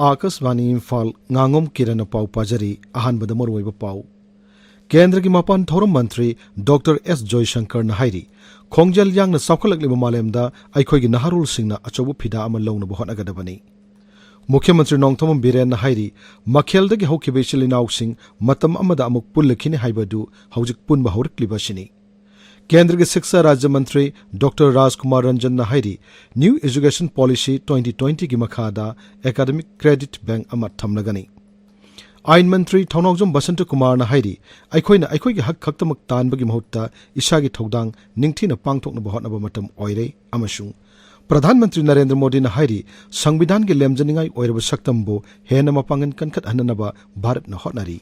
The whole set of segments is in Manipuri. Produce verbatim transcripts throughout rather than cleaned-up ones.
ꯑꯥꯀꯥꯁꯕꯥꯅꯤ ꯏꯝꯐꯥꯜ, ꯉꯥꯉꯣꯝ ꯀꯤꯔꯟꯅ ꯄꯥꯎ ꯄꯥꯖꯔꯤ꯫ ꯑꯍꯥꯟꯕꯗ ꯃꯔꯨꯑꯣꯏꯕ ꯄꯥꯎ꯫ ꯀꯦꯟꯗ꯭ꯔꯒꯤ ꯃꯄꯥꯟ ꯊꯧꯔꯝ ꯃꯟꯇ꯭ꯔꯤ ꯗꯣꯛꯇꯔ ꯑꯦꯁ ꯖꯣꯏꯁꯪꯀꯔꯅ ꯍꯥꯏꯔꯤ, ꯈꯣꯡꯖꯦꯜ ꯌꯥꯡꯅ ꯆꯥꯎꯈꯠꯂꯛꯂꯤꯕ ꯃꯥꯂꯦꯝꯗ ꯑꯩꯈꯣꯏꯒꯤ ꯅꯍꯥꯔꯣꯜꯁꯤꯡꯅ ꯑꯆꯧꯕ ꯐꯤꯗꯥ ꯑꯃ ꯂꯧꯅꯕ ꯍꯣꯠꯅꯒꯗꯕꯅꯤ꯫ ꯃꯨꯈ꯭ꯌ ꯃꯟꯇ꯭ꯔꯤ ꯅꯣꯡꯊꯣꯝꯕꯝ ꯕꯤꯔꯦꯟꯅ ꯍꯥꯏꯔꯤ, ꯃꯈꯦꯜꯗꯒꯤ ꯍꯧꯈꯤꯕ ꯏꯆꯤꯜ ꯏꯅꯥꯎꯁꯤꯡ ꯃꯇꯝ ꯑꯃꯗ ꯑꯃꯨꯛ ꯄꯨꯜꯂꯛꯈꯤꯅꯤ ꯍꯥꯏꯕꯗꯨ ꯍꯧꯖꯤꯛ ꯄꯨꯟꯕ ꯍꯧꯔꯛꯂꯤꯕ ꯑꯁꯤꯅꯤ꯫ ꯀꯦꯟꯗ꯭ꯔꯒꯤ ꯁꯤꯛꯁꯥ ꯔꯥꯖ꯭ꯌ ꯃꯟꯇ꯭ꯔꯤ ꯗꯣꯛꯇꯔ ꯔꯥꯖꯀꯨꯃꯥꯔ ꯔꯟꯖꯟꯅ ꯍꯥꯏꯔꯤ, ꯅ꯭ꯌꯨ ꯑꯦꯖꯨꯀꯦꯁꯟ ꯄꯣꯂꯤꯁꯤ ꯇ꯭ꯋꯦꯟꯇꯤ ꯇ꯭ꯋꯦꯟꯇꯤꯒꯤ ꯃꯈꯥꯗ ꯑꯦꯀꯥꯗꯃꯤꯛ ꯀ꯭ꯔꯦꯗꯤꯠ ꯕꯦꯡꯛ ꯑꯃ ꯊꯝꯂꯒꯅꯤ꯫ ꯑꯥꯏꯟ ꯃꯟꯇ꯭ꯔꯤ ꯊꯧꯅꯥꯎꯖꯝ ꯕꯁꯟꯇꯀꯨꯃꯥꯔꯅ ꯍꯥꯏꯔꯤ, ꯑꯩꯈꯣꯏꯅ ꯑꯩꯈꯣꯏꯒꯤ ꯍꯛ ꯈꯛꯇꯃꯛ ꯇꯥꯟꯕꯒꯤ ꯃꯍꯨꯠꯇ ꯏꯁꯥꯒꯤ ꯊꯧꯗꯥꯡ ꯅꯤꯡꯊꯤꯅ ꯄꯥꯡꯊꯣꯛꯅꯕ ꯍꯣꯠꯅꯕ ꯃꯇꯝ ꯑꯣꯏꯔꯦ ꯑꯃꯁꯨꯡ ꯄ꯭ꯔꯙꯥꯟ ꯃꯟꯇ꯭ꯔꯤ ꯅꯔꯦꯟꯗ꯭ꯔ ꯃꯣꯗꯤꯅ ꯍꯥꯏꯔꯤ, ꯁꯪꯕꯤꯙꯥꯟꯒꯤ ꯂꯦꯝꯖꯅꯤꯡꯉꯥꯏ ꯑꯣꯏꯔꯕ ꯁꯛꯇꯝꯕꯨ ꯍꯦꯟꯅ ꯃꯄꯥꯡꯒꯜ ꯀꯟꯈꯠꯍꯟꯅꯅꯕ ꯚꯥꯔꯠꯅ ꯍꯣꯠꯅꯔꯤ꯫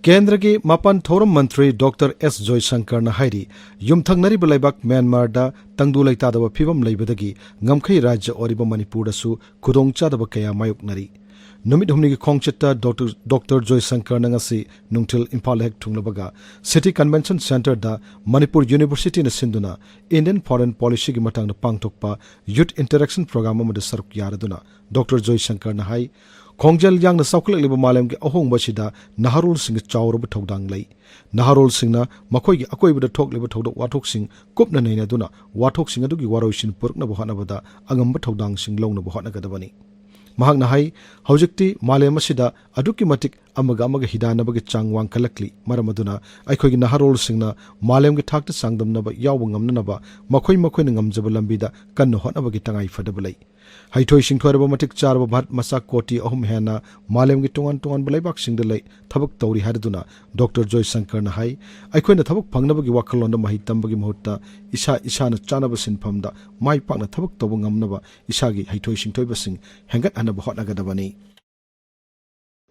ꯀꯦꯟꯗ꯭ꯔꯒꯤ ꯃꯄꯥꯟ ꯊꯧꯔꯝ ꯃꯟꯇ꯭ꯔꯤ ꯗꯣꯛꯇꯔ ꯑꯦꯁ ꯖꯣꯏꯁꯪꯀꯔꯅ ꯍꯥꯏꯔꯤ, ꯌꯨꯝꯊꯪꯅꯔꯤꯕ ꯂꯩꯕꯥꯛ ꯃ꯭ꯌꯥꯟꯃꯥꯔꯗ ꯇꯪꯗꯨ ꯂꯩꯇꯥꯗꯕ ꯐꯤꯕꯝ ꯂꯩꯕꯗꯒꯤ ꯉꯝꯈꯩ ꯔꯥꯖ꯭ꯌ ꯑꯣꯏꯔꯤꯕ ꯃꯅꯤꯄꯨꯔꯗꯁꯨ ꯈꯨꯗꯣꯡꯆꯥꯗꯕ ꯀꯌꯥ ꯃꯥꯌꯣꯛꯅꯔꯤ꯫ ꯅꯨꯃꯤꯠ ꯍꯨꯝꯅꯤꯒꯤ ꯈꯣꯡꯆꯠꯇ ꯗꯣꯛꯇꯔ, ꯗꯣꯛꯇꯔ ꯖꯣꯏꯁꯪꯀꯔꯅ ꯉꯁꯤ ꯅꯨꯡꯊꯤꯜ ꯏꯝꯐꯥꯜ ꯍꯦꯛ ꯊꯨꯡꯂꯕꯒ ꯁꯤꯇꯤ ꯀꯟꯚꯦꯟꯁꯟ ꯁꯦꯟꯇꯔꯗ ꯃꯅꯤꯄꯨꯔ ꯌꯨꯅꯤꯚꯔꯁꯤꯇꯤꯅ ꯁꯤꯟꯗꯨꯅ ꯏꯟꯗꯤꯌꯟ ꯐꯣꯔꯦꯟ ꯄꯣꯂꯤꯁꯤꯒꯤ ꯃꯇꯥꯡꯗ ꯄꯥꯡꯊꯣꯛꯄ ꯌꯨꯊ ꯏꯟꯇꯔꯦꯛꯁꯟ ꯄ꯭ꯔꯣꯒ꯭ꯔꯥꯝ ꯑꯃꯗ ꯁꯔꯨꯛ ꯌꯥꯔꯗꯨꯅ ꯗꯣꯛꯇꯔ ꯖꯣꯏꯁꯪꯀꯔꯅ ꯍꯥꯏ, ꯈꯣꯡꯖꯦꯜ ꯌꯥꯡꯅ ꯆꯥꯎꯈꯠꯂꯛꯂꯤꯕ ꯃꯥꯂꯦꯝꯒꯤ ꯑꯍꯣꯡꯕ ꯑꯁꯤꯗ ꯅꯍꯥꯔꯣꯜꯁꯤꯡꯒꯤ ꯆꯥꯎꯔꯕ ꯊꯧꯗꯥꯡ ꯂꯩ꯫ ꯅꯍꯥꯔꯣꯜꯁꯤꯡꯅ ꯃꯈꯣꯏꯒꯤ ꯑꯀꯣꯏꯕꯗ ꯊꯣꯛꯂꯤꯕ ꯊꯧꯗꯣꯛ ꯋꯥꯊꯣꯛꯁꯤꯡ ꯀꯨꯞꯅ ꯅꯩꯅꯗꯨꯅ ꯋꯥꯊꯣꯛꯁꯤꯡ ꯑꯗꯨꯒꯤ ꯋꯥꯔꯣꯏꯁꯤꯟ ꯄꯨꯔꯛꯅꯕ ꯍꯣꯠꯅꯕꯗ ꯑꯉꯝꯕ ꯊꯧꯗꯥꯡꯁꯤꯡ ꯂꯧꯅꯕ ꯍꯣꯠꯅꯒꯗꯕꯅꯤ꯫ ꯃꯍꯥꯛꯅ ꯍꯥꯏ, ꯍꯧꯖꯤꯛꯇꯤ ꯃꯥꯂꯦꯝ ꯑꯁꯤꯗ ꯑꯗꯨꯛꯀꯤ ꯃꯇꯤꯛ ꯑꯃꯒ ꯑꯃꯒ ꯍꯤꯗꯥꯟꯅꯕꯒꯤ ꯆꯥꯡ ꯋꯥꯡꯈꯠꯂꯛꯂꯤ꯫ ꯃꯔꯝ ꯑꯗꯨꯅ ꯑꯩꯈꯣꯏꯒꯤ ꯅꯍꯥꯔꯣꯜꯁꯤꯡꯅ ꯃꯥꯂꯦꯝꯒꯤ ꯊꯥꯛꯇ ꯆꯥꯡꯗꯝꯅꯕ ꯌꯥꯎꯕ ꯉꯝꯅꯅꯕ ꯃꯈꯣꯏ ꯃꯈꯣꯏꯅ ꯉꯝꯖꯕ ꯂꯝꯕꯤꯗ ꯀꯟꯅ ꯍꯣꯠꯅꯕꯒꯤ ꯇꯉꯥꯏ ꯐꯗꯕ ꯂꯩ꯫ ꯍꯩꯊꯣꯏ ꯁꯤꯡꯊꯣꯏꯔꯕ ꯃꯇꯤꯛ ꯆꯥꯔꯕ ꯚꯥꯔꯠ ꯃꯆꯥ ꯀꯣꯇꯤ ꯑꯍꯨꯝ ꯍꯦꯟꯅ ꯃꯥꯂꯦꯝꯒꯤ ꯇꯣꯉꯥꯟ ꯇꯣꯉꯥꯟꯕ ꯂꯩꯕꯥꯛꯁꯤꯡꯗ ꯂꯩ, ꯊꯕꯛ ꯇꯧꯔꯤ ꯍꯥꯏꯔꯗꯨꯅ ꯗꯣꯛꯇꯔ ꯖꯣꯏꯁꯪꯀꯔꯅ ꯍꯥꯏ, ꯑꯩꯈꯣꯏꯅ ꯊꯕꯛ ꯐꯪꯅꯕꯒꯤ ꯋꯥꯈꯜꯂꯣꯟꯗ ꯃꯍꯩ ꯇꯝꯕꯒꯤ ꯃꯍꯨꯠꯇ ꯏꯁꯥ ꯏꯁꯥꯅ ꯆꯥꯅꯕ ꯁꯤꯟꯐꯝꯗ ꯃꯥꯏ ꯄꯥꯛꯅ ꯊꯕꯛ ꯇꯧꯕ ꯉꯝꯅꯕ ꯏꯁꯥꯒꯤ ꯍꯩꯊꯣꯏ ꯁꯤꯡꯊꯣꯏꯕꯁꯤꯡ ꯍꯦꯟꯒꯠꯍꯟꯅꯕ ꯍꯣꯠꯅꯒꯗꯕꯅꯤ꯫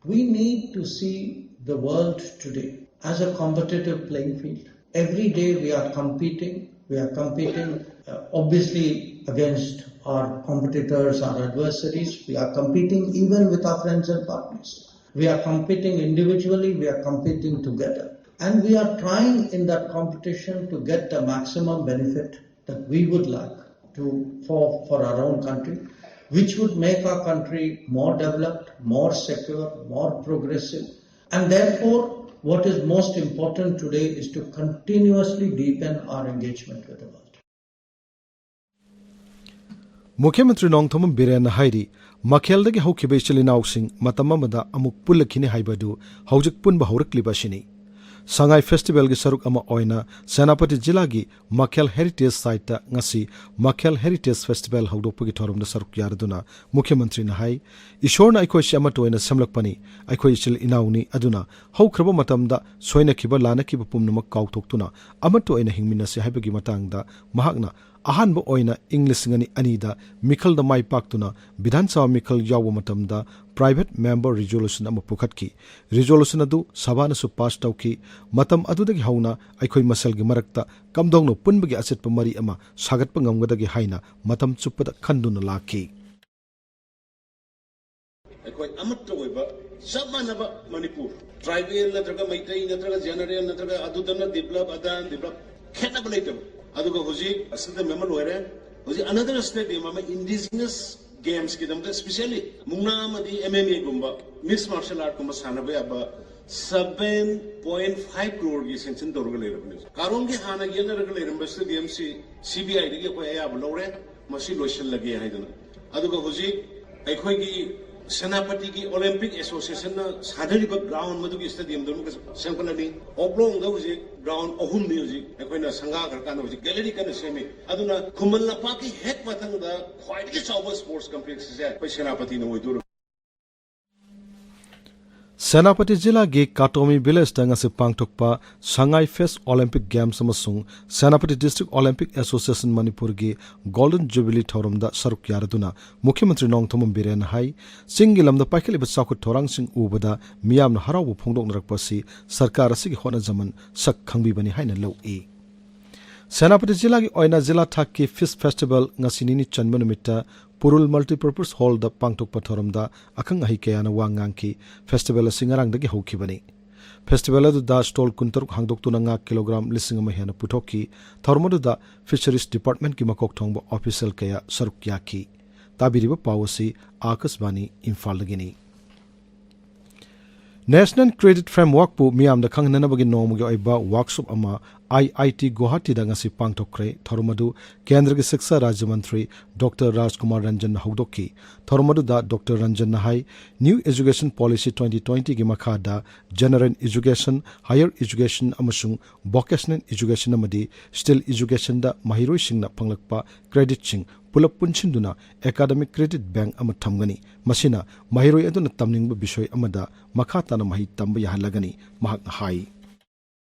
We need to see the world today as a competitive playing field. Every day we are competing. We are competing, uh, obviously, against our competitors, our adversaries. We are competing even with our friends and partners. We are competing individually. We are competing together. And we are trying in that competition to get the maximum benefit that we would like to for, for our own country, which would make our country more developed, more secure, more progressive. And therefore, what is most important today is to continuously deepen our engagement with the world. ꯃꯨꯈ꯭ꯌ ꯃꯟꯇ꯭ꯔꯤ ꯅꯣꯡꯊꯣꯝꯕꯝ ꯕꯤꯔꯦꯟꯅ ꯍꯥꯏꯔꯤ, ꯃꯈꯦꯜꯗꯒꯤ ꯍꯧꯈꯤꯕ ꯏꯆꯤꯜ ꯏꯅꯥꯎꯁꯤꯡ ꯃꯇꯝ ꯑꯃꯗ ꯑꯃꯨꯛ ꯄꯨꯜꯂꯛꯈꯤꯅꯤ ꯍꯥꯏꯕꯗꯨ ꯍꯧꯖꯤꯛ ꯄꯨꯟꯕ ꯍꯧꯔꯛꯂꯤꯕ ꯑꯁꯤꯅꯤ꯫ ꯁꯉꯥꯏ ꯐꯦꯁꯇꯤꯚꯦꯜꯒꯤ ꯁꯔꯨꯛ ꯑꯃ ꯑꯣꯏꯅ ꯁꯦꯅꯥꯄꯇꯤ ꯖꯤꯂꯥꯒꯤ ꯃꯈꯦꯜ ꯍꯦꯔꯤꯇꯦꯖ ꯁꯥꯏꯠꯇ ꯉꯁꯤ ꯃꯈꯦꯜ ꯍꯦꯔꯤꯇꯦꯖ ꯐꯦꯁꯇꯤꯚꯦꯜ ꯍꯧꯗꯣꯛꯄꯒꯤ ꯊꯧꯔꯝꯗ ꯁꯔꯨꯛ ꯌꯥꯔꯗꯨꯅ ꯃꯨꯈ꯭ꯌ ꯃꯟꯇ꯭ꯔꯤꯅ ꯍꯥꯏ, ꯏꯁꯣꯔꯅ ꯑꯩꯈꯣꯏꯁꯤ ꯑꯃꯠꯇ ꯑꯣꯏꯅ ꯁꯦꯝꯂꯛꯄꯅꯤ, ꯑꯩꯈꯣꯏ ꯏꯆꯤꯜ ꯏꯅꯥꯎꯅꯤ, ꯑꯗꯨꯅ ꯍꯧꯈ꯭ꯔꯕ ꯃꯇꯝꯗ ꯁꯣꯏꯅꯈꯤꯕ ꯂꯥꯟꯅꯈꯤꯕ ꯄꯨꯝꯅꯃꯛ ꯀꯥꯎꯊꯣꯛꯇꯨꯅ ꯑꯃꯠꯇ ꯑꯣꯏꯅ ꯍꯤꯡꯃꯤꯟꯅꯁꯤ ꯍꯥꯏꯕꯒꯤ ꯃꯇꯥꯡꯗ ꯃꯍꯥꯛꯅ ꯑꯍꯥꯟꯕ ꯑꯣꯏꯅ ꯏꯪ ꯂꯤꯁꯤꯡ ꯑꯅꯤ ꯑꯅꯤꯗ ꯃꯤꯈꯜꯗ ꯃꯥꯏ ꯄꯥꯛꯇꯨꯅ ꯕꯤꯙꯥꯟ ꯁꯚꯥ ꯃꯤꯈꯜ ꯌꯥꯎꯕ ꯃꯇꯝꯗ private member resolution ꯑꯃ ꯄꯨꯈꯠꯈꯤ꯫ Resolution ꯑꯗꯨ ꯁꯚꯥꯅꯁꯨ ꯄꯥꯁ ꯇꯧꯈꯤ꯫ ꯃꯇꯝ ꯑꯗꯨꯗꯒꯤ ꯍꯧꯅ ꯑꯩꯈꯣꯏ ꯃꯁꯦꯜꯒꯤ ꯃꯔꯛꯇ ꯀꯝꯗꯧꯅ ꯄꯨꯟꯕꯒꯤ ꯑꯆꯦꯠꯄ ꯃꯔꯤ ꯑꯃ ꯁꯥꯒꯠꯄ ꯉꯝꯒꯗꯒꯦ ꯍꯥꯏꯅ ꯃꯇꯝ ꯆꯨꯞꯄꯗ ꯈꯟꯗꯨꯅ ꯂꯥꯛꯈꯤ꯫ ꯑꯩꯈꯣꯏ ꯑꯃꯠꯇ ꯑꯣꯏꯕ, ꯆꯞ ꯃꯥꯟꯅꯕ ꯃꯅꯤꯄꯨꯔ, ꯇ꯭ꯔꯥꯏꯕꯦꯜ ꯅꯠꯇ꯭ꯔꯒ ꯃꯩꯇꯩ ꯅꯠꯇ꯭ꯔꯒ ꯖꯦꯅꯔꯦꯜ ꯅꯠꯇ꯭ꯔꯒ ꯑꯗꯨꯗꯅ ꯗꯤꯕꯂꯞ ꯑꯗꯥ ꯗꯤꯕꯂꯞ ꯈꯦꯠꯅꯕ ꯂꯩꯇꯕ꯫ ꯑꯗꯨꯒ ꯍꯧꯖꯤꯛ ꯑꯁꯤꯗ ꯃꯦꯝꯕꯔ ꯂꯣꯏꯔꯦ, ꯍꯧꯖꯤꯛ ꯑꯅꯗꯔ ꯁ꯭ꯇꯦꯗꯤꯌꯝ ꯑꯃ ꯏꯟꯗꯤꯖꯤꯅꯁ ꯒꯦꯝꯁꯀꯤꯗꯃꯛꯇ, ꯁ꯭ꯄꯤꯁꯦꯜꯂꯤ ꯃꯨꯛꯅꯥ ꯑꯃꯗꯤ ꯑꯦꯝ ꯑꯦꯝ ꯑꯦꯒꯨꯝꯕ, ꯃꯤꯛꯁ ꯃꯥꯔꯁꯦꯜ ꯑꯥꯔꯠꯀꯨꯝꯕ ꯁꯥꯟꯅꯕ ꯌꯥꯕ seven point five crore ꯒꯤ ꯁꯦꯡꯁꯟ ꯇꯧꯔꯒ ꯂꯩꯔꯕꯅꯤ꯫ ꯀꯥꯔꯣꯡꯒꯤ ꯍꯥꯟꯅ ꯌꯦꯠꯅꯔꯒ ꯂꯩꯔꯝꯕ ꯁ꯭ꯇꯦꯗꯤꯌꯝꯁꯤ ꯁꯤ ꯕꯤ ꯑꯥꯏꯗꯒꯤ ꯑꯩꯈꯣꯏ ꯑꯌꯥꯕ ꯂꯧꯔꯦ, ꯃꯁꯤ ꯂꯣꯏꯁꯤꯜꯂꯒꯦ ꯍꯥꯏꯗꯅ꯫ ꯑꯗꯨꯒ ꯍꯧꯖꯤꯛ ꯑꯩꯈꯣꯏꯒꯤ ꯁꯦꯅꯥꯄꯇꯤꯒꯤ ꯑꯣꯂꯦꯝꯄꯤꯛ ꯑꯦꯁꯣꯁꯤꯌꯦꯁꯟꯅ ꯁꯥꯟꯅꯔꯤꯕ ꯒ꯭ꯔꯥꯎꯟ ꯃꯗꯨꯒꯤ ꯁ꯭ꯇꯦꯗꯤꯌꯝꯗꯨ ꯑꯃꯨꯛꯀ ꯁꯦꯝꯒꯠꯂꯅꯤ꯫ ꯑꯣꯛꯂꯣꯡꯗ ꯍꯧꯖꯤꯛ ꯒ꯭ꯔꯥꯎꯟ ꯑꯍꯨꯝꯅꯤ ꯍꯧꯖꯤꯛ ꯑꯩꯈꯣꯏꯅ ꯁꯪꯒꯥꯈ꯭ꯔꯀꯥꯟꯗ ꯍꯧꯖꯤꯛ ꯒꯦꯂꯔꯤ ꯀꯟꯅ ꯁꯦꯝꯃꯤ꯫ ꯑꯗꯨꯅ ꯈꯨꯃꯟ ꯂꯝꯄꯥꯛꯀꯤ ꯍꯦꯛ ꯃꯊꯪꯗ ꯈ꯭ꯋꯥꯏꯗꯒꯤ ꯆꯥꯎꯕ ꯁ꯭ꯄꯣꯔꯠꯁ ꯀꯝꯄ꯭ꯂꯦꯛꯁ ꯑꯁꯦ ꯑꯩꯈꯣꯏ ꯁꯦꯅꯥꯄꯇꯤꯅ ꯑꯣꯏꯗꯣꯔꯕꯅꯤ꯫ ꯁꯦꯅꯥꯄꯇꯤ ꯖꯤꯂꯥꯒꯤ ꯀꯥꯇꯣꯃꯤ ꯚꯤꯂꯦꯖꯇ ꯉꯁꯤ ꯄꯥꯡꯊꯣꯛꯄ ꯁꯉꯥꯏ ꯐꯦꯁ ꯑꯣꯂꯤꯝꯄꯤꯛ ꯒꯦꯝꯁ ꯑꯃꯁꯨꯡ ꯁꯦꯅꯥꯄꯇꯤ ꯗꯤꯁꯇ꯭ꯔꯤꯛ ꯑꯣꯂꯤꯝꯄꯤꯛ ꯑꯦꯁꯣꯁꯤꯌꯦꯁꯟ ꯃꯅꯤꯄꯨꯔꯒꯤ ꯒꯣꯜꯗꯟ ꯖꯨꯕꯤꯂꯤ ꯊꯧꯔꯝꯗ ꯁꯔꯨꯛ ꯌꯥꯔꯗꯨꯅ ꯃꯨꯈ꯭ꯌ ꯃꯟꯇ꯭ꯔꯤ ꯅꯣꯡꯊꯣꯝꯕꯝ ꯕꯤꯔꯦꯟꯅ ꯍꯥꯏ, ꯆꯤꯡꯒꯤ ꯂꯝꯗ ꯄꯥꯏꯈꯠꯂꯤꯕ ꯆꯥꯎꯈꯠ ꯊꯧꯔꯥꯡꯁꯤꯡ ꯎꯕꯗ ꯃꯤꯌꯥꯝꯅ ꯍꯔꯥꯎꯕ ꯐꯣꯡꯗꯣꯛꯅꯔꯛꯄ ꯑꯁꯤ ꯁꯔꯀꯥꯔ ꯑꯁꯤꯒꯤ ꯍꯣꯠꯅꯖꯃꯟ ꯁꯛ ꯈꯪꯕꯤꯕꯅꯤ ꯍꯥꯏꯅ ꯂꯧꯏ꯫ ꯁꯦꯅꯥꯄꯇꯤ ꯖꯤꯂꯥꯒꯤ ꯑꯣꯏꯅ ꯖꯤꯂꯥ ꯊꯥꯛꯀꯤ ꯐꯤꯁ ꯐꯦꯁꯇꯤꯚꯦꯜ ꯉꯁꯤ ꯅꯤꯅꯤ ꯆꯟꯕ ꯅꯨꯃꯤꯠꯇ ꯄꯨꯔꯨꯜ ꯃꯜꯇꯤꯄꯔꯄꯁ ꯍꯣꯜꯗ ꯄꯥꯡꯊꯣꯛꯄ ꯊꯧꯔꯝꯗ ꯑꯈꯪ ꯑꯍꯩ ꯀꯌꯥꯅ ꯋꯥ ꯉꯥꯡꯈꯤ꯫ ꯐꯦꯁꯇꯤꯚꯦꯜ ꯑꯁꯤ ꯉꯔꯥꯡꯗꯒꯤ ꯍꯧꯈꯤꯕꯅꯤ꯫ ꯐꯦꯁꯇꯤꯚꯦꯜ ꯑꯗꯨꯗ ꯁ꯭ꯇꯣꯜ ꯀꯨꯟꯇꯔꯨꯛ ꯍꯥꯡꯗꯣꯛꯇꯨꯅ ꯉꯥ ꯀꯤꯂꯣꯒ꯭ꯔꯥꯝ ꯂꯤꯁꯤꯡ ꯑꯃ ꯍꯦꯟꯅ ꯄꯨꯊꯣꯛꯈꯤ꯫ ꯊꯧꯔꯝ ꯑꯗꯨꯗ ꯐꯤꯁꯔꯤꯁ ꯗꯤꯄꯥꯔꯠꯃꯦꯟꯠꯀꯤ ꯃꯀꯣꯛ ꯊꯣꯡꯕ ꯑꯣꯐꯤꯁꯤꯌꯦꯜ ꯀꯌꯥ ꯁꯔꯨꯛ ꯌꯥꯈꯤ꯫ ꯇꯥꯕꯤꯔꯤꯕ ꯄꯥꯎ ꯑꯁꯤ ꯑꯥꯀꯥꯁꯕꯥꯅꯤ ꯏꯝꯐꯥꯜꯗꯒꯤꯅꯤ꯫ ꯅꯦꯁꯅꯦꯜ ꯀ꯭ꯔꯦꯗꯤꯠ ꯐ꯭ꯔꯦꯝꯋꯥꯔꯛꯄꯨ ꯃꯤꯌꯥꯝꯗ ꯈꯪꯍꯟꯅꯕꯒꯤ ꯅꯣꯡꯃꯒꯤ ꯑꯣꯏꯕ ꯋꯥꯔꯛꯁꯣꯞ ꯑꯃ ꯑꯥꯏ ꯑꯥꯏ ꯇꯤ ꯒꯨꯋꯥꯍꯥꯇꯤꯗ ꯉꯁꯤ ꯄꯥꯡꯊꯣꯛꯈ꯭ꯔꯦ꯫ ꯊꯧꯔꯝ ꯑꯗꯨ ꯀꯦꯟꯗ꯭ꯔꯒꯤ ꯁꯤꯛꯁꯥ ꯔꯥꯖ꯭ꯌ ꯃꯟꯇ꯭ꯔꯤ ꯗꯣꯛꯇꯔ ꯔꯥꯖꯀꯨꯃꯥꯔ ꯔꯟꯖꯟꯅ ꯍꯧꯗꯣꯛꯈꯤ꯫ ꯊꯧꯔꯝ ꯑꯗꯨꯗ ꯗꯣꯛꯇꯔ ꯔꯟꯖꯟꯅ ꯍꯥꯏ, ꯅ꯭ꯌꯨ ꯑꯦꯖꯨꯀꯦꯁꯟ ꯄꯣꯂꯤꯁꯤ ꯇ꯭ꯋꯦꯟꯇꯤ ꯇ꯭ꯋꯦꯟꯇꯤꯒꯤ ꯃꯈꯥꯗ ꯖꯦꯅꯔꯦꯜ ꯑꯦꯖꯨꯀꯦꯁꯟ, ꯍꯥꯌꯔ ꯑꯦꯖꯨꯀꯦꯁꯟ ꯑꯃꯁꯨꯡ ꯚꯣꯀꯦꯁꯅꯦꯜ ꯑꯦꯖꯨꯀꯦꯁꯟ ꯑꯃꯗꯤ ꯁ꯭ꯀꯤꯜ ꯑꯦꯖꯨꯀꯦꯁꯟꯗ ꯃꯍꯩꯔꯣꯏꯁꯤꯡꯅ ꯐꯪꯂꯛꯄ ꯀ꯭ꯔꯦꯗꯤꯠꯁꯤꯡ ꯄꯨꯂꯞ ꯄꯨꯟꯁꯤꯟꯗꯨꯅ ꯑꯦꯀꯥꯗꯃꯤꯛ ꯀ꯭ꯔꯦꯗꯤꯠ ꯕꯦꯡꯛ ꯑꯃ ꯊꯝꯒꯅꯤ꯫ ꯃꯁꯤꯅ ꯃꯍꯩꯔꯣꯏ ꯑꯗꯨꯅ ꯇꯝꯅꯤꯡꯕ ꯕꯤꯁꯣꯏ ꯑꯃꯗ ꯃꯈꯥ ꯇꯥꯅ ꯃꯍꯩ ꯇꯝꯕ ꯌꯥꯍꯜꯂꯒꯅꯤ, ꯃꯍꯥꯛꯅ ꯍꯥꯏ꯫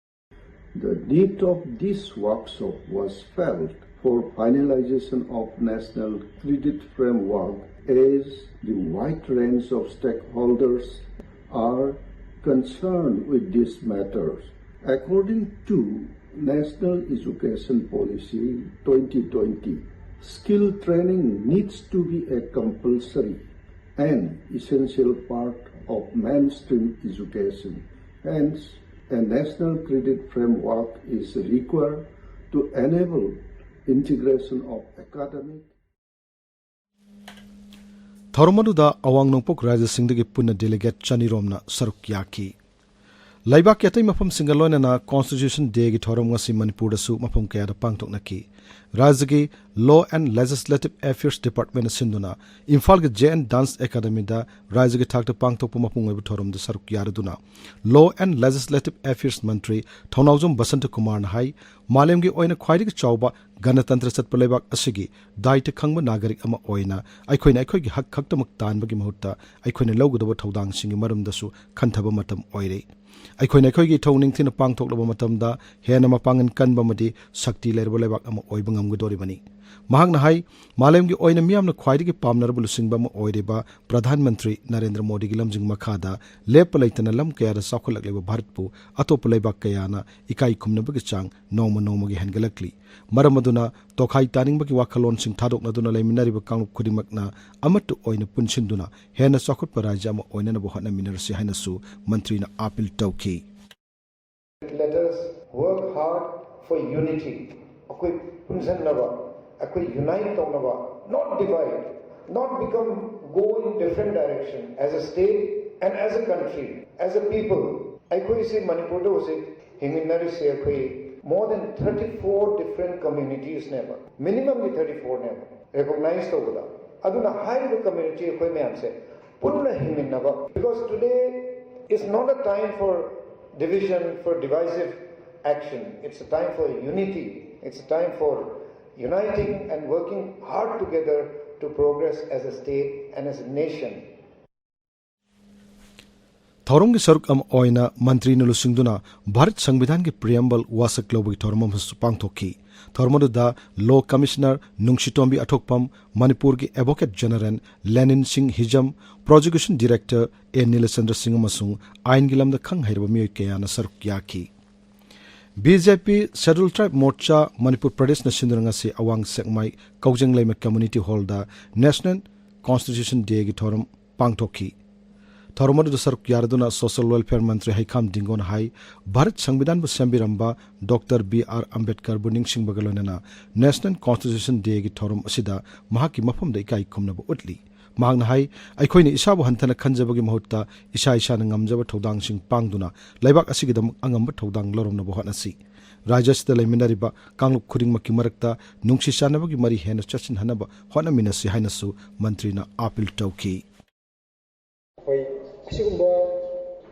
The need of this workshop was felt for finalization of National Credit Framework, as the wide range of stakeholders are concerned with these matters. According to National Education Policy twenty twenty, skill training needs to be a compulsory and essential part of mainstream education. Hence, a national credit framework is required to enable integration of academic ꯊꯧꯔꯝ ꯑꯗꯨꯗ ꯑꯋꯥꯡ ꯅꯣꯡꯄꯣꯛ ꯔꯥꯖ꯭ꯌꯁꯤꯡꯗꯒꯤ ꯄꯨꯟꯅ ꯗꯦꯂꯤꯒꯦꯠ ꯆꯅꯤꯔꯣꯝꯅ ꯁꯔꯨꯛ ꯌꯥꯈꯤ꯫ ꯂꯩꯕꯥꯛꯀꯤ ꯑꯇꯩ ꯃꯐꯝꯁꯤꯡꯒ ꯂꯣꯏꯅꯅ ꯀꯣꯟꯁꯇꯤꯇ꯭ꯌꯨꯁꯟ ꯗꯦꯒꯤ ꯊꯧꯔꯝ ꯉꯁꯤ ꯃꯅꯤꯄꯨꯔꯗꯁꯨ ꯃꯐꯝ ꯀꯌꯥꯗ ꯄꯥꯡꯊꯣꯛꯅꯈꯤ꯫ ꯔꯥꯖ꯭ꯌꯒꯤ Law and Legislative Affairs Department ꯅ ꯁꯤꯟꯗꯨꯅ ꯏꯝꯐꯥꯜꯒꯤ J N Dance Academy ꯗ ꯔꯥꯖ꯭ꯌꯒꯤ ꯊꯥꯛꯇ ꯄꯥꯡꯊꯣꯛꯄ ꯃꯄꯨꯡ ꯑꯣꯏꯕ ꯊꯧꯔꯝꯗ ꯁꯔꯨꯛ ꯌꯥꯔꯗꯨꯅ Law and Legislative Affairs ꯃꯟꯇ꯭ꯔꯤ ꯊꯧꯅꯥꯎꯖꯝ ꯕꯁꯟꯇ ꯀꯨꯃꯥꯔꯅ ꯍꯥꯏ, ꯃꯥꯂꯦꯝꯒꯤ ꯑꯣꯏꯅ ꯈ꯭ꯋꯥꯏꯗꯒꯤ ꯆꯥꯎꯕ ꯒꯅꯇꯟꯇ꯭ꯔ ꯆꯠꯄ ꯂꯩꯕꯥꯛ ꯑꯁꯤꯒꯤ ꯗꯥꯏꯇ ꯈꯪꯕ ꯅꯥꯒꯔꯤꯛ ꯑꯃ ꯑꯣꯏꯅ ꯑꯩꯈꯣꯏꯅ ꯑꯩꯈꯣꯏꯒꯤ ꯍꯛ ꯈꯛꯇꯃꯛ ꯇꯥꯟꯕꯒꯤ ꯃꯍꯨꯠꯇ ꯑꯩꯈꯣꯏꯅ ꯂꯧꯒꯗꯕ ꯊꯧꯗꯥꯡꯁꯤꯡꯒꯤ ꯃꯔꯝꯗꯁꯨ ꯈꯟꯊꯕ ꯃꯇꯝ ꯑꯣꯏꯔꯦ꯫ ꯑꯩꯈꯣꯏꯅ ꯑꯩꯈꯣꯏꯒꯤ ꯏꯊꯧ ꯅꯤꯡꯊꯤꯅ ꯄꯥꯡꯊꯣꯛꯂꯕ ꯃꯇꯝꯗ ꯍꯦꯟꯅ ꯃꯄꯥꯡꯒꯜ ꯀꯟꯕ ꯑꯃꯗꯤ ꯁꯛꯇꯤ ꯂꯩꯔꯕ ꯂꯩꯕꯥꯛ ꯑꯃ ꯑꯣꯏꯕ ꯉꯝꯒꯗꯧꯔꯤꯕꯅꯤ꯫ ꯃꯍꯥꯛꯅ ꯍꯥꯏ, ꯃꯥꯂꯦꯝꯒꯤ ꯑꯣꯏꯅ ꯃꯤꯌꯥꯝꯅ ꯈ꯭ꯋꯥꯏꯗꯒꯤ ꯄꯥꯝꯅꯔꯕ ꯂꯨꯆꯤꯡꯕ ꯑꯃ ꯑꯣꯏꯔꯤꯕ ꯄ꯭ꯔꯙꯥꯟ ꯃꯟꯇ꯭ꯔꯤ ꯅꯔꯦꯟꯗ꯭ꯔ ꯃꯣꯗꯤꯒꯤ ꯂꯝꯖꯤꯡ ꯃꯈꯥꯗ ꯂꯦꯞꯄ ꯂꯩꯇꯅ ꯂꯝ ꯀꯌꯥꯗ ꯆꯥꯎꯈꯠꯂꯛꯂꯤꯕ ꯚꯥꯔꯠꯄꯨ ꯑꯇꯣꯞꯄ ꯂꯩꯕꯥꯛ ꯀꯌꯥꯅ ꯏꯀꯥꯏ ꯈꯨꯝꯅꯕꯒꯤ ꯆꯥꯡ ꯅꯣꯡꯃ ꯅꯣꯡꯃꯒꯤ ꯍꯦꯟꯒꯠꯂꯛꯂꯤ꯫ ꯃꯔꯝ ꯑꯗꯨꯅ ꯇꯣꯈꯥꯏ ꯇꯥꯅꯤꯡꯕꯒꯤ ꯋꯥꯈꯜꯂꯣꯟꯁꯤꯡ ꯊꯥꯗꯣꯛꯅꯗꯨꯅ ꯂꯩꯃꯤꯟꯅꯔꯤꯕ ꯀꯥꯡꯂꯨꯞ ꯈꯨꯗꯤꯡꯃꯛꯅ ꯑꯃꯠꯇ ꯑꯣꯏꯅ ꯄꯨꯟꯁꯤꯟꯗꯨꯅ ꯍꯦꯟꯅ ꯆꯥꯎꯈꯠꯄ ꯔꯥꯖ꯭ꯌ ꯑꯃ ꯑꯣꯏꯅꯅꯕ ꯍꯣꯠꯅꯃꯤꯟꯅꯔꯁꯤ ꯍꯥꯏꯅꯁꯨ ꯃꯟꯇ꯭ꯔꯤꯅ ꯑꯥꯄꯤꯜ ꯇꯧꯈꯤ꯫ Let us work hard for unity. ꯑꯩꯈꯣꯏ ꯄꯨꯟꯁꯤꯟꯅꯕ, ꯑꯩꯈꯣꯏ unite ꯇꯧꯅꯕ, not divide, not become, go in different direction as a state and as a country, as a people. ꯑꯩꯈꯣꯏꯁꯤ ꯃꯅꯤꯄꯨꯔꯗ ꯍꯧꯖꯤꯛ ꯍꯤꯡꯃꯤꯟꯅꯔꯤꯁꯦ ꯑꯩꯈꯣꯏ more than thirty four different communities ꯅꯦꯕ, minimum ꯗꯤ thirty four ꯅꯦꯕ recognize ꯇꯧꯕꯗ꯫ ꯑꯗꯨꯅ ꯍꯥꯏꯔꯤꯕ community ꯑꯩꯈꯣꯏ ꯃꯌꯥꯝꯁꯦ ꯄꯨꯟꯅ ꯍꯤꯡꯃꯤꯟꯅꯕ, because today is not a time for division, for divisive action. It's a time for unity. It's a time for uniting and working hard together to progress as a state and as a nation. ꯊꯧꯔꯝꯒꯤ ꯁꯔꯨꯛ ꯑꯃ ꯑꯣꯏꯅ ꯃꯟꯇ꯭ꯔꯤꯅ ꯂꯨꯆꯤꯡꯗꯨꯅ ꯚꯥꯔꯠ ꯁꯪꯕꯤꯙꯥꯟꯒꯤ preamble ꯋꯥꯁꯛ ꯂꯧꯕꯒꯤ ꯊꯧꯔꯝ ꯑꯃꯁꯨ ꯄꯥꯡꯊꯣꯛꯈꯤ꯫ ꯊꯧꯔꯝ ꯑꯗꯨꯗ Law Commissioner ꯅꯨꯡꯁꯤꯇꯣꯝꯕꯤ ꯑꯊꯣꯛꯄꯝ, ꯃꯅꯤꯄꯨꯔꯒꯤ Advocate General ꯂꯦꯅꯤꯟ ꯁꯤꯡ ꯍꯤꯖꯝ, Prosecution Director ꯑꯦ ꯅꯤꯂꯆꯟꯗ꯭ꯔ ꯁꯤꯡ ꯑꯃꯁꯨꯡ ꯑꯥꯏꯟꯒꯤ ꯂꯝꯗ ꯈꯪ ꯍꯩꯔꯕ ꯃꯤꯑꯣꯏ ꯀꯌꯥꯅ ꯁꯔꯨꯛ ꯌꯥꯈꯤ꯫ B J P Scheduled Tribe Morcha Manipur ꯄ꯭ꯔꯗꯦꯁꯅ ꯁꯤꯟꯗꯨꯅ ꯉꯁꯤ ꯑꯋꯥꯡ ꯁꯦꯛꯃꯥꯏ ꯀꯧꯖꯦꯡꯂꯩꯃ Community Hall ꯗ National Constitution Day ꯒꯤ ꯊꯧꯔꯝ ꯄꯥꯡꯊꯣꯛꯈꯤ꯫ ꯊꯧꯔꯝ ꯑꯗꯨꯗ ꯁꯔꯨꯛ ꯌꯥꯔꯗꯨꯅ Social Welfare ꯃꯟꯇ꯭ꯔꯤ ꯍꯩꯈꯥꯝ ꯗꯤꯡꯒꯣꯅ ꯍꯥꯏ, ꯚꯥꯔꯠ ꯁꯪꯕꯤꯙꯥꯟꯕꯨ ꯁꯦꯝꯕꯤꯔꯝꯕ ꯗꯣꯛꯇꯔ ꯕꯤ ꯑꯥꯔ ꯑꯝꯕꯦꯗꯀꯔꯕꯨ ꯅꯤꯡꯁꯤꯡꯕꯒ ꯂꯣꯏꯅꯅ National Constitution Day ꯒꯤ ꯊꯧꯔꯝ ꯑꯁꯤꯗ ꯃꯍꯥꯛꯀꯤ ꯃꯐꯝꯗ ꯏꯀꯥꯏ ꯈꯨꯝꯅꯕ ꯎꯠꯂꯤ꯫ ꯃꯍꯥꯛꯅ ꯍꯥꯏ, ꯑꯩꯈꯣꯏꯅ ꯏꯁꯥꯕꯨ ꯍꯟꯊꯅ ꯈꯟꯖꯕꯒꯤ ꯃꯍꯨꯠꯇ ꯏꯁꯥ ꯏꯁꯥꯅ ꯉꯝꯖꯕ ꯊꯧꯗꯥꯡꯁꯤꯡ ꯄꯥꯡꯗꯨꯅ ꯂꯩꯕꯥꯛ ꯑꯁꯤꯒꯤꯗꯃꯛ ꯑꯉꯝꯕ ꯊꯧꯗꯥꯡ ꯂꯧꯔꯝꯅꯕ ꯍꯣꯠꯅꯁꯤ꯫ ꯔꯥꯖ꯭ꯌ ꯑꯁꯤꯗ ꯂꯩꯃꯤꯟꯅꯔꯤꯕ ꯀꯥꯡꯂꯨꯞ ꯈꯨꯗꯤꯡꯃꯛꯀꯤ ꯃꯔꯛꯇ ꯅꯨꯡꯁꯤ ꯆꯥꯟꯅꯕꯒꯤ ꯃꯔꯤ ꯍꯦꯟꯅ ꯆꯠꯁꯤꯟꯍꯟꯅꯕ ꯍꯣꯠꯅꯃꯤꯟꯅꯁꯤ ꯍꯥꯏꯅꯁꯨ ꯃꯟꯇ꯭ꯔꯤꯅ ꯑꯥꯄꯤꯜ ꯇꯧꯈꯤ꯫ ꯑꯩꯈꯣꯏ ꯑꯁꯤꯒꯨꯝꯕ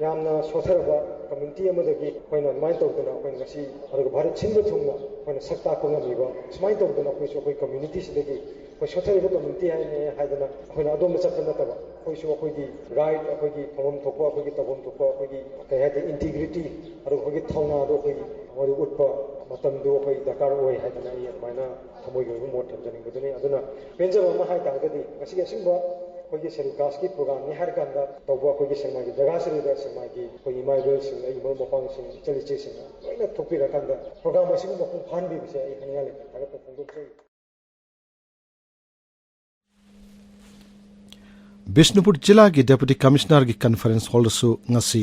ꯌꯥꯝꯅ ꯁꯣꯠꯊꯔꯕ ꯀꯝꯃ꯭ꯌꯨꯅꯤꯇꯤ ꯑꯃꯗꯒꯤ ꯑꯩꯈꯣꯏꯅ ꯑꯗꯨꯃꯥꯏꯅ ꯇꯧꯗꯅ ꯑꯩꯈꯣꯏꯅ ꯉꯁꯤ, ꯑꯗꯨꯒ ꯚꯥꯔꯠ ꯁꯤꯟꯕ ꯊꯨꯡꯅ ꯑꯩꯈꯣꯏꯅ ꯁꯛ ꯇꯥꯛꯄ ꯉꯝꯃꯤꯕ, ꯁꯨꯃꯥꯏꯅ ꯇꯧꯗꯅ ꯑꯩꯈꯣꯏꯁꯨ ꯑꯩꯈꯣꯏ ꯀꯝꯃ꯭ꯌꯨꯅꯤꯇꯤꯁꯤꯗꯒꯤ ꯑꯩꯈꯣꯏ ꯁꯣꯠꯊꯔꯤꯕ ꯀꯝꯃ꯭ꯌꯨꯅꯤꯇꯤ ꯍꯥꯏꯅꯦ ꯍꯥꯏꯗꯅ ꯑꯩꯈꯣꯏꯅ ꯑꯗꯣꯝꯗ ꯆꯠꯄ ꯅꯠꯇꯕ, ꯑꯩꯈꯣꯏꯁꯨ ꯑꯩꯈꯣꯏꯒꯤ ꯔꯥꯏꯠ, ꯑꯩꯈꯣꯏꯒꯤ ꯐꯪꯐꯝ ꯊꯣꯛꯄ, ꯑꯩꯈꯣꯏꯒꯤ ꯇꯧꯐꯝ ꯊꯣꯛꯄ, ꯑꯩꯈꯣꯏꯒꯤ ꯀꯩ ꯍꯥꯏꯇꯥꯔꯦ, ꯏꯟꯇꯤꯒ꯭ꯔꯤꯇꯤ, ꯑꯗꯨꯒ ꯑꯩꯈꯣꯏꯒꯤ ꯊꯧꯅꯥꯗꯣ ꯑꯩꯈꯣꯏꯒꯤ ꯃꯗꯨ ꯎꯠꯄ ꯃꯇꯝꯗꯨ ꯑꯩꯈꯣꯏ ꯗꯔꯀꯥꯔ ꯑꯣꯏ ꯍꯥꯏꯗꯅ ꯑꯩ ꯑꯗꯨꯃꯥꯏꯅ ꯊꯃꯣꯏꯒꯤ ꯑꯣꯏꯕ ꯃꯣꯠ ꯊꯝꯖꯅꯤꯡꯕꯗꯨꯅꯤ꯫ ꯑꯗꯨꯅ ꯄꯦꯟꯖꯕ ꯑꯃ ꯍꯥꯏ ꯇꯥꯔꯒꯗꯤ ꯉꯁꯤꯒꯤ ꯑꯁꯤꯒꯨꯝꯕ ꯑꯩꯈꯣꯏꯒꯤ ꯁꯦꯗ꯭ꯌꯨꯜ ꯀꯥꯁꯀꯤ ꯄ꯭ꯔꯣꯒ꯭ꯔꯥꯝꯅꯤ ꯍꯥꯏꯔꯀꯥꯟꯗ ꯇꯧꯕ ꯑꯩꯈꯣꯏꯒꯤ ꯁꯦꯛꯃꯥꯏꯒꯤ ꯖꯒꯥꯁꯤꯗꯩꯗ ꯁꯦꯛꯃꯥꯏꯒꯤ ꯑꯩꯈꯣꯏꯒꯤ ꯏꯃꯥ ꯏꯕꯦꯜꯁꯤꯡ, ꯑꯩꯒꯤ ꯃꯔꯨꯞ ꯃꯄꯥꯡꯁꯤꯡ, ꯏꯆꯜ ꯏꯆꯦꯁꯤꯡꯅ ꯂꯣꯏꯅ ꯊꯣꯛꯄꯤꯔꯀꯥꯟꯗ ꯄ꯭ꯔꯣꯒ꯭ꯔꯥꯝ ꯑꯁꯤꯒꯨꯝꯕ ꯃꯄꯨꯡ ꯐꯥꯍꯟꯕꯤꯕꯁꯦ ꯑꯩ ꯍꯥꯏꯅꯤꯡꯉꯥꯏ ꯂꯩꯇꯅ ꯊꯥꯒꯠꯄ ꯐꯣꯡꯗꯣꯛꯆꯔꯤ꯫ ꯕꯤꯁꯅꯨꯄꯨꯔ ꯖꯤꯂꯥꯒꯤ ꯗꯦꯄꯨꯇꯤ ꯀꯃꯤꯁꯅꯔꯒꯤ ꯀꯟꯐꯔꯦꯟꯁ ꯍꯣꯜꯗꯁꯨ ꯉꯁꯤ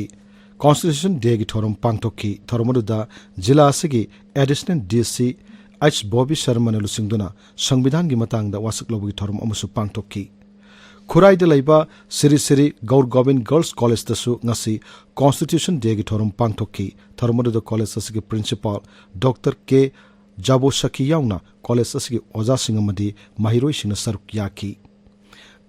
ꯀꯣꯟꯁꯇꯤꯇ꯭ꯌꯨꯁꯟ ꯗꯦꯒꯤ ꯊꯧꯔꯝ ꯄꯥꯡꯊꯣꯛꯈꯤ꯫ ꯊꯧꯔꯝ ꯑꯗꯨꯗ ꯖꯤꯂꯥ ꯑꯁꯤꯒꯤ ꯑꯦꯗꯤꯁꯅꯦꯜ ꯗꯤ ꯁꯤ ꯑꯩꯆ ꯕꯣꯕꯤ ꯁꯔꯃꯅ ꯂꯨꯆꯤꯡꯗꯨꯅ ꯁꯪꯕꯤꯙꯥꯟꯒꯤ ꯃꯇꯥꯡꯗ ꯋꯥꯁꯛ ꯂꯧꯕꯒꯤ ꯊꯧꯔꯝ ꯑꯃꯁꯨ ꯄꯥꯡꯊꯣꯛꯈꯤ꯫ ꯈꯨꯔꯥꯏꯗ ꯂꯩꯕ ꯁ꯭ꯔꯤ ꯁ꯭ꯔꯤ ꯒꯧꯔ ꯒꯣꯕꯤꯟ ꯒꯔꯜꯁ ꯀꯣꯂꯦꯖꯇꯁꯨ ꯉꯁꯤ ꯀꯣꯟꯁꯇꯤꯇ꯭ꯌꯨꯁꯟ ꯗꯦꯒꯤ ꯊꯧꯔꯝ ꯄꯥꯡꯊꯣꯛꯈꯤ꯫ ꯊꯧꯔꯝ ꯑꯗꯨꯗ ꯀꯣꯂꯦꯖ ꯑꯁꯤꯒꯤ ꯄ꯭ꯔꯤꯟꯁꯤꯄꯥꯜ ꯗꯣꯛꯇꯔ ꯀꯦ ꯖꯥꯕꯣꯁꯥꯈꯤ ꯌꯥꯎꯅ ꯀꯣꯂꯦꯖ ꯑꯁꯤꯒꯤ ꯑꯣꯖꯥꯁꯤꯡ ꯑꯃꯗꯤ ꯃꯍꯩꯔꯣꯏꯁꯤꯡꯅ ꯁꯔꯨꯛ ꯌꯥꯈꯤ꯫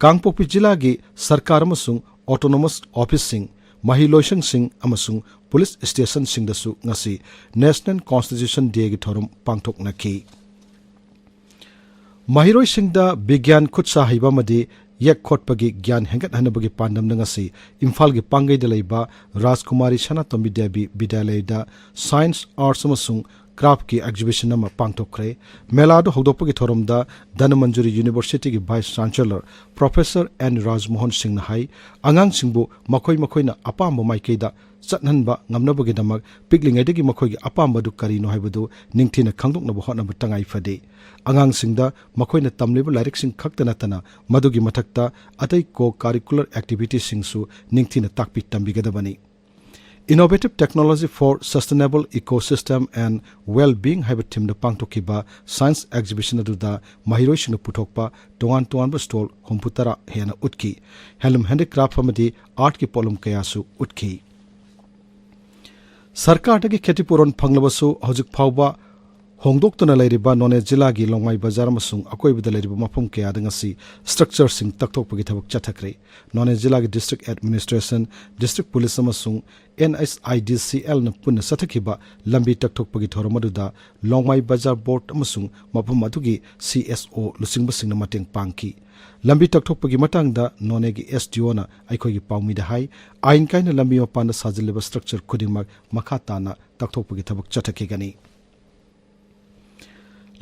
ꯀꯥꯡꯄꯣꯛꯄꯤ ꯖꯤꯂꯥꯒꯤ ꯁꯔꯀꯥꯔ ꯑꯃꯁꯨꯡ ꯑꯣꯇꯣꯅꯣꯃꯁ ꯑꯣꯐꯤꯁꯁꯤꯡ, ꯃꯍꯩ ꯂꯣꯏꯁꯪꯁꯤꯡ ꯑꯃꯁꯨꯡ ꯄꯨꯂꯤꯁ ꯁ꯭ꯇꯦꯁꯟꯁꯤꯡꯗꯁꯨ ꯉꯁꯤ ꯅꯦꯁꯅꯦꯜ ꯀꯣꯟꯁꯇꯤꯇ꯭ꯌꯨꯁꯟ ꯗꯦꯒꯤ ꯊꯧꯔꯝ ꯄꯥꯡꯊꯣꯛꯅꯈꯤ꯫ ꯃꯍꯩꯔꯣꯏꯁꯤꯡꯗ ꯕꯤꯒ꯭ꯌꯥꯟ ꯈꯨꯠꯁꯥ ꯍꯩꯕ ꯑꯃꯗꯤ ꯌꯦꯛ ꯈꯣꯠꯄꯒꯤ ꯒ꯭ꯌꯥꯟ ꯍꯦꯟꯒꯠꯍꯟꯅꯕꯒꯤ ꯄꯥꯟꯗꯝꯗ ꯉꯁꯤ ꯏꯝꯐꯥꯜꯒꯤ ꯄꯥꯡꯒꯩꯗ ꯂꯩꯕ ꯔꯥꯖꯀꯨꯃꯥꯔꯤ ꯁꯅꯥꯇꯣꯝꯕꯤ ꯗꯦꯕꯤ ꯕꯤꯗ꯭ꯌꯥꯂꯌꯗ ꯁꯥꯏꯟꯁ, ꯑꯥꯔꯠꯁ ꯑꯃꯁꯨꯡ ꯀ꯭ꯔꯥꯐꯀꯤ ꯑꯦꯛꯖꯤꯕꯤꯁꯟ ꯑꯃ ꯄꯥꯡꯊꯣꯛꯈ꯭ꯔꯦ꯫ ꯃꯦꯂꯥꯗꯨ ꯍꯧꯗꯣꯛꯄꯒꯤ ꯊꯧꯔꯝꯗ ꯙꯅꯃꯟꯖꯨꯔꯤ ꯌꯨꯅꯤꯚꯔꯁꯤꯇꯤꯒꯤ ꯚꯥꯏꯁ ꯆꯥꯟꯁꯦꯂꯔ ꯄ꯭ꯔꯣꯐꯦꯁꯔ ꯑꯦꯟ ꯔꯥꯖꯃꯣꯍꯟ ꯁꯤꯡꯅ ꯍꯥꯏ, ꯑꯉꯥꯡꯁꯤꯡꯕꯨ ꯃꯈꯣꯏ ꯃꯈꯣꯏꯅ ꯑꯄꯥꯝꯕ ꯃꯥꯏꯀꯩꯗ ꯆꯠꯍꯟꯕ ꯉꯝꯅꯕꯒꯤꯗꯃꯛ ꯄꯤꯛꯂꯤꯉꯩꯗꯒꯤ ꯃꯈꯣꯏꯒꯤ ꯑꯄꯥꯝꯕꯗꯨ ꯀꯔꯤꯅꯣ ꯍꯥꯏꯕꯗꯨ ꯅꯤꯡꯊꯤꯅ ꯈꯪꯗꯣꯛꯅꯕ ꯍꯣꯠꯅꯕ ꯇꯉꯥꯏ ꯐꯗꯦ꯫ ꯑꯉꯥꯡꯁꯤꯡꯗ ꯃꯈꯣꯏꯅ ꯇꯝꯂꯤꯕ ꯂꯥꯏꯔꯤꯛꯁꯤꯡ ꯈꯛꯇ ꯅꯠꯇꯅ ꯃꯗꯨꯒꯤ ꯃꯊꯛꯇ ꯑꯇꯩ ꯀꯣ ꯀꯥꯔꯤꯀꯨꯂꯔ ꯑꯦꯛꯇꯤꯚꯤꯇꯤꯁꯤꯡꯁꯨ ꯅꯤꯡꯊꯤꯅ ꯇꯥꯛꯄꯤ ꯇꯝꯕꯤꯒꯗꯕꯅꯤ꯫ Innovative Technology for Sustainable Ecosystem and Well-being ꯍꯥꯏꯕ ꯊꯤꯝꯗ ꯄꯥꯡꯊꯣꯛꯈꯤꯕ ꯁꯥꯏꯟꯁ ꯑꯦꯛꯖꯤꯕꯤꯁꯟ ꯑꯗꯨꯗ ꯃꯍꯩꯔꯣꯏꯁꯤꯡꯅ ꯄꯨꯊꯣꯛꯄ ꯇꯣꯉꯥꯟ ꯇꯣꯉꯥꯟꯕ ꯁ꯭ꯇꯣꯜ ꯍꯨꯝꯐꯨ ꯇꯔꯥ ꯍꯦꯟꯅ ꯎꯠꯈꯤ꯫ ꯍꯦꯟꯂꯨꯝ ꯍꯦꯟꯗꯤꯀ꯭ꯔꯥꯐ ꯑꯃꯗꯤ ꯑꯥꯔꯠꯀꯤ ꯄꯣꯠꯂꯝ ꯀꯌꯥꯁꯨ ꯎꯠꯈꯤ꯫ ꯁꯔꯀꯥꯔꯗꯒꯤ ꯈꯦꯇꯤꯄꯨꯔꯣꯟ ꯐꯪꯂꯕꯁꯨ ꯍꯧꯖꯤꯛ ꯐꯥꯎꯕ ꯍꯣꯡꯗꯣꯛꯇꯨꯅ ꯂꯩꯔꯤꯕ ꯅꯣꯅꯦ ꯖꯤꯂꯥꯒꯤ ꯂꯣꯡꯃꯥꯏ ꯕꯖꯥꯔ ꯑꯃꯁꯨꯡ ꯑꯀꯣꯏꯕꯗ ꯂꯩꯔꯤꯕ ꯃꯐꯝ ꯀꯌꯥꯗ ꯉꯁꯤ ꯁ꯭ꯇ꯭ꯔꯛꯆꯔꯁꯤꯡ ꯇꯛꯊꯣꯛꯄꯒꯤ ꯊꯕꯛ ꯆꯠꯊꯈ꯭ꯔꯦ꯫ ꯅꯣꯅꯦ ꯖꯤꯂꯥꯒꯤ ꯗꯤꯁꯇ꯭ꯔꯤꯛ ꯑꯦꯗꯃꯤꯅꯤꯁꯇ꯭ꯔꯦꯁꯟ, ꯗꯤꯁꯇ꯭ꯔꯤꯛ ꯄꯨꯂꯤꯁ ꯑꯃꯁꯨꯡ ꯑꯦꯟ ꯑꯩꯆ ꯑꯥꯏ ꯗꯤ ꯁꯤ ꯑꯦꯜꯅ ꯄꯨꯟꯅ ꯆꯠꯊꯈꯤꯕ ꯂꯝꯕꯤ ꯇꯛꯊꯣꯛꯄꯒꯤ ꯊꯧꯔꯝ ꯑꯗꯨꯗ ꯂꯣꯡꯃꯥꯏ ꯕꯖꯥꯔ ꯕꯣꯔꯗ ꯑꯃꯁꯨꯡ ꯃꯐꯝ ꯑꯗꯨꯒꯤ ꯁꯤ ꯑꯦꯁ ꯑꯣ ꯂꯨꯆꯤꯡꯕꯁꯤꯡꯅ ꯃꯇꯦꯡ ꯄꯥꯡꯈꯤ꯫ ꯂꯝꯕꯤ ꯇꯛꯊꯣꯛꯄꯒꯤ ꯃꯇꯥꯡꯗ ꯅꯣꯅꯦꯒꯤ ꯑꯦꯁ ꯗꯤ ꯑꯣꯅ ꯑꯩꯈꯣꯏꯒꯤ ꯄꯥꯎꯃꯤꯗ ꯍꯥꯏ, ꯑꯥꯏꯟ ꯀꯥꯏꯅ ꯂꯝꯕꯤ ꯃꯄꯥꯟꯗ ꯁꯥꯖꯤꯜꯂꯤꯕ ꯁ꯭ꯇ꯭ꯔꯛꯆꯔ ꯈꯨꯗꯤꯡꯃꯛ ꯃꯈꯥ ꯇꯥꯅ ꯇꯛꯊꯣꯛꯄꯒꯤ ꯊꯕꯛ ꯆꯠꯊꯈꯤꯒꯅꯤ꯫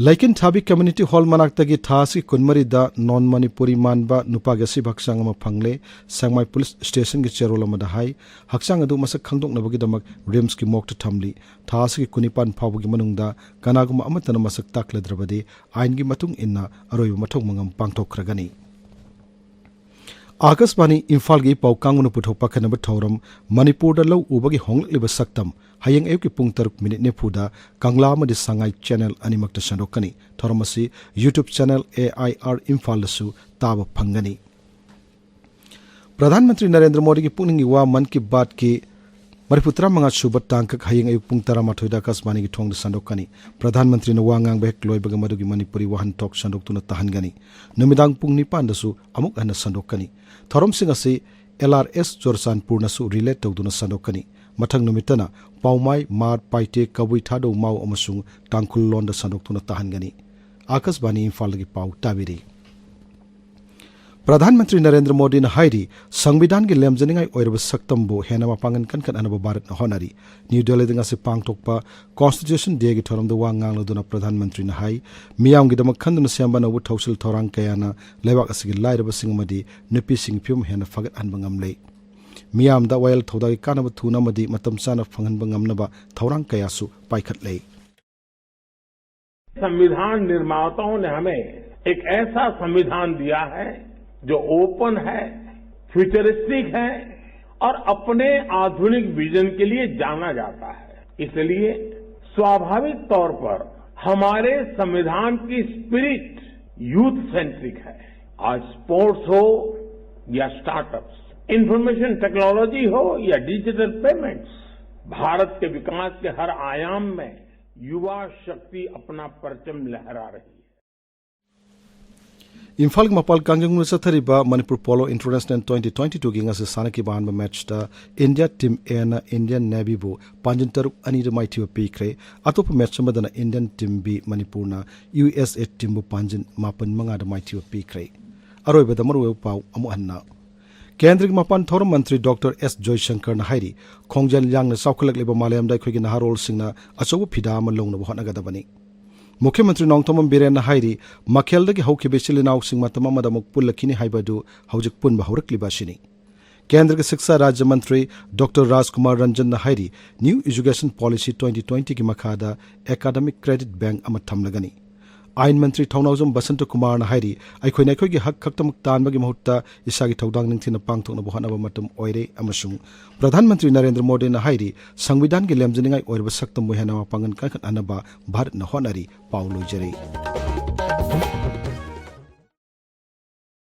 ꯂꯩꯀꯤꯟ ꯊꯥꯕꯤ ꯀꯝꯃ꯭ꯌꯨꯅꯤꯇꯤ ꯍꯣꯜ ꯃꯅꯥꯛꯇꯒꯤ ꯊꯥ ꯑꯁꯤꯒꯤ ꯀꯨꯟꯃꯔꯤꯗ ꯅꯣꯟ ꯃꯅꯤꯄꯨꯔꯤ ꯃꯥꯟꯕ ꯅꯨꯄꯥꯒꯤ ꯑꯁꯤꯕ ꯍꯛꯆꯥꯡ ꯑꯃ ꯐꯪꯂꯦ꯫ ꯁꯦꯡꯃꯥꯏ ꯄꯨꯂꯤꯁ ꯁ꯭ꯇꯦꯁꯟꯒꯤ ꯆꯦꯔꯣꯜ ꯑꯃꯗ ꯍꯥꯏ, ꯍꯛꯆꯥꯡ ꯑꯗꯨ ꯃꯁꯛ ꯈꯪꯗꯣꯛꯅꯕꯒꯤꯗꯃꯛ ꯔꯤꯝꯁꯀꯤ ꯃꯣꯔꯒꯇ ꯊꯝꯂꯤ꯫ ꯊꯥ ꯑꯁꯤꯒꯤ ꯀꯨꯟꯅꯤꯄꯥꯟ ꯐꯥꯎꯕꯒꯤ ꯃꯅꯨꯡꯗ ꯀꯅꯥꯒꯨꯝꯕ ꯑꯃꯠꯇꯅ ꯃꯁꯛ ꯇꯥꯛꯂꯗ꯭ꯔꯕꯗꯤ ꯑꯥꯏꯟꯒꯤ ꯃꯇꯨꯡ ꯏꯟꯅ ꯑꯔꯣꯏꯕ ꯃꯊꯧ ꯃꯉꯝ ꯄꯥꯡꯊꯣꯛꯈ꯭ꯔꯒꯅꯤ꯫ ꯑꯥꯀꯥꯁꯕꯥꯅꯤ ꯏꯝꯐꯥꯜꯒꯤ ꯄꯥꯎ ꯀꯥꯡꯕꯨꯅ ꯄꯨꯊꯣꯛꯄ ꯑꯈꯟꯅꯕ ꯊꯧꯔꯝ, ꯃꯅꯤꯄꯨꯔꯗ ꯂꯧ ꯎꯕꯒꯤ ꯍꯣꯡꯂꯛꯂꯤꯕ ꯁꯛꯇꯝ, ꯍꯌꯦꯡ ꯑꯌꯨꯛꯀꯤ ꯄꯨꯡ ꯇꯔꯨꯛ ꯃꯤꯅꯤꯠ ꯅꯤꯐꯨꯗ ꯀꯪꯂꯥ ꯑꯃꯗꯤ ꯁꯉꯥꯏ ꯆꯦꯅꯦꯜ ꯑꯅꯤꯃꯛꯇ ꯁꯟꯗꯣꯛꯀꯅꯤ꯫ ꯊꯧꯔꯝ ꯑꯁꯤ YouTube channel A I R ꯏꯝꯐꯥꯜꯗꯁꯨ ꯇꯥꯕ ꯐꯪꯒꯅꯤ꯫ ꯄ꯭ꯔꯙꯥꯟ ꯃꯟꯇ꯭ꯔꯤ ꯅꯔꯦꯟꯗ꯭ꯔ ꯃꯣꯗꯤꯒꯤ ꯄꯨꯛꯅꯤꯡꯒꯤ ꯋꯥ ꯃꯟ ꯀꯤ ꯕꯥꯠꯀꯤ ꯃꯔꯤꯐꯨ ꯇꯔꯥꯃꯉꯥ ꯁꯨꯕ ꯇꯥꯡꯀꯛ ꯍꯌꯦꯡ ꯑꯌꯨꯛ ꯄꯨꯡ ꯇꯔꯥꯃꯥꯊꯣꯏꯗ ꯑꯥꯀꯥꯁꯕꯥꯅꯤꯒꯤ ꯊꯣꯡꯗ ꯁꯟꯗꯣꯛꯀꯅꯤ꯫ ꯄ꯭ꯔꯙꯥꯟ ꯃꯟꯇ꯭ꯔꯤꯅ ꯋꯥ ꯉꯥꯡꯕ ꯍꯦꯛ ꯂꯣꯏꯕꯒ ꯃꯗꯨꯒꯤ ꯃꯅꯤꯄꯨꯔꯤ ꯋꯥꯍꯟꯊꯣꯛ ꯁꯟꯗꯣꯛꯇꯨꯅ ꯇꯥꯍꯟꯒꯅꯤ꯫ ꯅꯨꯃꯤꯗꯥꯡ ꯄꯨꯡ ꯅꯤꯄꯥꯟꯗꯁꯨ ꯑꯃꯨꯛ ꯍꯟꯅ ꯁꯟꯗꯣꯛꯀꯅꯤ꯫ ꯊꯧꯔꯝꯁꯤꯡ ꯑꯁꯤ ꯑꯦꯜ ꯑꯥꯔ ꯑꯦꯁ ꯆꯨꯔꯆꯥꯟꯄꯨꯔꯅꯁꯨ ꯔꯤꯂꯦ ꯇꯧꯗꯨꯅ ꯁꯟꯗꯣꯛꯀꯅꯤ꯫ ꯃꯊꯪ ꯅꯨꯃꯤꯠꯇꯅ ꯄꯥꯎꯃꯥꯏ, ꯃꯥꯔ, ꯄꯥꯏꯇꯦ, ꯀꯕꯨꯏ, ꯊꯥꯗꯧ, ꯃꯥꯎ ꯑꯃꯁꯨꯡ ꯇꯥꯡꯈꯨꯜ ꯂꯣꯟꯗ ꯁꯟꯗꯣꯛꯇꯨꯅ ꯇꯥꯍꯟꯒꯅꯤ꯫ ꯑꯥꯀꯥꯁꯕꯥꯅꯤ ꯏꯝꯐꯥꯜꯗꯒꯤ ꯄꯥꯎ ꯇꯥꯕꯤꯔꯤ꯫ ꯄ꯭ꯔꯙꯥꯟ ꯃꯟꯇ꯭ꯔꯤ ꯅꯔꯦꯟꯗ꯭ꯔ ꯃꯣꯗꯤꯅ ꯍꯥꯏꯔꯤ, ꯁꯪꯕꯤꯙꯥꯟꯒꯤ ꯂꯦꯝꯖꯅꯤꯡꯉꯥꯏ ꯑꯣꯏꯔꯕ ꯁꯛꯇꯝꯕꯨ ꯍꯦꯟꯅ ꯃꯄꯥꯡꯒꯜ ꯀꯟꯈꯠꯍꯟꯅꯕ ꯚꯥꯔꯠꯅ ꯍꯣꯠꯅꯔꯤ꯫ ꯅ꯭ꯌꯨ ꯗꯦꯜꯂꯤꯗ ꯉꯁꯤ ꯄꯥꯡꯊꯣꯛꯄ ꯀꯣꯟꯁꯇꯤꯇ꯭ꯌꯨꯁꯟ ꯗꯦꯒꯤ ꯊꯧꯔꯝꯗ ꯋꯥ ꯉꯥꯡꯂꯗꯨꯅ ꯄ꯭ꯔꯙꯥꯟ ꯃꯟꯇ꯭ꯔꯤꯅ ꯍꯥꯏ, ꯃꯤꯌꯥꯝꯒꯤꯗꯃꯛ ꯈꯟꯗꯨꯅ ꯁꯦꯝꯕ ꯑꯅꯧꯕ ꯊꯧꯁꯤꯜ ꯊꯧꯔꯥꯡ ꯀꯌꯥꯅ ꯂꯩꯕꯥꯛ ꯑꯁꯤꯒꯤ ꯂꯥꯏꯔꯕꯁꯤꯡ ꯑꯃꯗꯤ ꯅꯨꯄꯤꯁꯤꯡꯒꯤ ꯐꯤꯕꯝ ꯍꯦꯟꯅ ꯐꯒꯠꯍꯟꯕ ꯉꯝꯂꯦ꯫ ꯃꯤꯌꯥꯝꯗ ꯋꯥꯌꯦꯜ ꯊꯧꯗꯥꯒꯤ ꯀꯥꯟꯅꯕ ꯊꯨꯅ ꯑꯃꯗꯤ ꯃꯇꯝ ꯆꯥꯅ ꯐꯪꯍꯟꯕ ꯉꯝꯅꯕ ꯊꯧꯔꯥꯡ ꯀꯌꯥꯁꯨ ꯄꯥꯏꯈꯠꯂꯦ꯫ संविधान निर्माताओं ने हमें एक ऐसा संविधान दिया है जो ओपन है, फ्यूचरिस्टिक है और अपने आधुनिक विजन के लिए जाना जाता है। इसलिए स्वाभाविक तौर पर हमारे संविधान की स्पिरिट यूथ सेंट्रिक है। आज स्पोर्ट्स हो या स्टार्टअप्स, इंफॉर्मेशन टेक्नोलॉजी हो या डिजिटल पेमेंट्स, भारत के विकास के हर आयाम में युवा शक्ति अपना परचम लहरा रही है। ꯏꯝꯐꯥꯜꯒꯤ ꯃꯄꯥꯜ ꯀꯥꯡꯖꯩꯕꯨꯡꯗ ꯆꯠꯊꯔꯤꯕ Manipur polo international twenty twenty ꯇꯨꯒꯤ ꯉꯁꯤ ꯁꯥꯟꯅꯈꯤꯕ ꯑꯍꯥꯟꯕ ꯃꯦꯠꯆꯇ ꯏꯟꯗꯤꯌꯥ ꯇꯤꯝ ꯑꯦꯅ ꯏꯟꯗꯤꯌꯟ ꯅꯦꯚꯤꯕꯨ ꯄꯥꯟꯖꯤꯟ ꯇꯔꯨꯛ ꯑꯅꯤꯗ ꯃꯥꯏꯊꯤꯕ ꯄꯤꯈ꯭ꯔꯦ꯫ ꯑꯇꯣꯞꯄ ꯃꯦꯠꯆ ꯑꯃꯗꯅ ꯏꯟꯗꯤꯌꯟ ꯇꯤꯝ ꯕꯤ ꯃꯅꯤꯄꯨꯔꯅ ꯌꯨ ꯑꯦꯁ ꯑꯦ ꯇꯤꯝꯕꯨ ꯄꯥꯟꯖꯤꯟ ꯃꯥꯄꯟ ꯃꯉꯥꯗ ꯃꯥꯏꯊꯤꯕ ꯄꯤꯈ꯭ꯔꯦ꯫ ꯑꯔꯣꯏꯕꯗ ꯃꯔꯨꯑꯣꯏꯕ ꯄꯥꯎ ꯑꯃꯨꯛ ꯍꯟꯅ꯫ ꯀꯦꯟꯗ꯭ꯔꯒꯤ ꯃꯄꯥꯟ ꯊꯧꯔꯝ ꯃꯟꯇ꯭ꯔꯤ ꯗꯣꯛꯇꯔ ꯑꯦꯁ ꯖꯣꯏꯁꯪꯀꯔꯅ ꯍꯥꯏꯔꯤ, ꯈꯣꯡꯖꯦꯜ ꯌꯥꯡꯅ ꯆꯥꯎꯈꯠꯂꯛꯂꯤꯕ ꯃꯥꯂꯦꯝꯗ ꯑꯩꯈꯣꯏꯒꯤ ꯅꯍꯥꯔꯣꯜꯁꯤꯡꯅ ꯑꯆꯧꯕ ꯐꯤꯗꯥ ꯑꯃ ꯂꯧꯅꯕ ꯍꯣꯠꯅꯒꯗꯕꯅꯤ꯫ ꯃꯨꯈ꯭ꯌ ꯃꯟꯇ꯭ꯔꯤ ꯅꯣꯡꯊꯣꯝꯕꯝ ꯕꯤꯔꯦꯟꯅ ꯍꯥꯏꯔꯤ, ꯃꯈꯦꯜꯗꯒꯤ ꯍꯧꯈꯤꯕ ꯏꯆꯤꯜ ꯏꯅꯥꯎꯁꯤꯡ ꯃꯇꯝ ꯑꯃꯗ ꯑꯃꯨꯛ ꯄꯨꯜꯂꯛꯈꯤꯅꯤ ꯍꯥꯏꯕ ꯑꯗꯨ ꯍꯧꯖꯤꯛ ꯄꯨꯟꯕ ꯍꯧꯔꯛꯂꯤꯕ ꯑꯁꯤꯅꯤ꯫ ꯀꯦꯟꯗ꯭ꯔꯒꯤ ꯁꯤꯛꯁꯥ ꯔꯥꯖ꯭ꯌ ꯃꯟꯇ꯭ꯔꯤ ꯗꯣꯛꯇꯔ ꯔꯥꯖꯀꯨꯃꯥꯔ ꯔꯟꯖꯟꯅ ꯍꯥꯏꯔꯤ, ꯅ꯭ꯌꯨ ꯏꯖꯨꯀꯦꯁꯟ ꯄꯣꯂꯤꯁꯤ ꯇ꯭ꯋꯦꯟꯇꯤ ꯇ꯭ꯋꯦꯟꯇꯤꯒꯤ ꯃꯈꯥꯗ ꯑꯦꯀꯥꯗꯃꯤꯛ ꯀ꯭ꯔꯦꯗꯤꯠ ꯕꯦꯡꯛ ꯑꯃ ꯊꯝꯂꯒꯅꯤ꯫ ꯑꯥꯏꯟ ꯃꯟꯇ꯭ꯔꯤ ꯊꯧꯅꯥꯎꯖꯝ ꯕꯁꯟꯇ ꯀꯨꯃꯥꯔꯅ ꯍꯥꯏꯔꯤ, ꯑꯩꯈꯣꯏꯅ ꯑꯩꯈꯣꯏꯒꯤ ꯍꯛ ꯈꯛꯇꯃꯛ ꯇꯥꯟꯕꯒꯤ ꯃꯍꯨꯠꯇ ꯏꯁꯥꯒꯤ ꯊꯧꯗꯥꯡ ꯅꯤꯡꯊꯤꯅ ꯄꯥꯡꯊꯣꯛꯅꯕ ꯍꯣꯠꯅꯕ ꯃꯇꯝ ꯑꯣꯏꯔꯦ ꯑꯃꯁꯨꯡ ꯄ꯭ꯔꯙꯥꯟ ꯃꯟꯇ꯭ꯔꯤ ꯅꯔꯦꯟꯗ꯭ꯔ ꯃꯣꯗꯤꯅ ꯍꯥꯏꯔꯤ, ꯁꯪꯕꯤꯙꯥꯟꯒꯤ ꯂꯦꯝꯖꯅꯤꯡꯉꯥꯏ ꯑꯣꯏꯔꯕ ꯁꯛꯇꯝꯕꯨ ꯍꯦꯟꯅ ꯃꯄꯥꯡꯒꯜ ꯀꯟꯈꯠꯍꯟꯅꯕ ꯚꯥꯔꯠꯅ ꯍꯣꯠꯅꯔꯤ꯫ ꯄꯥꯎ ꯂꯣꯏꯖꯔꯦ꯫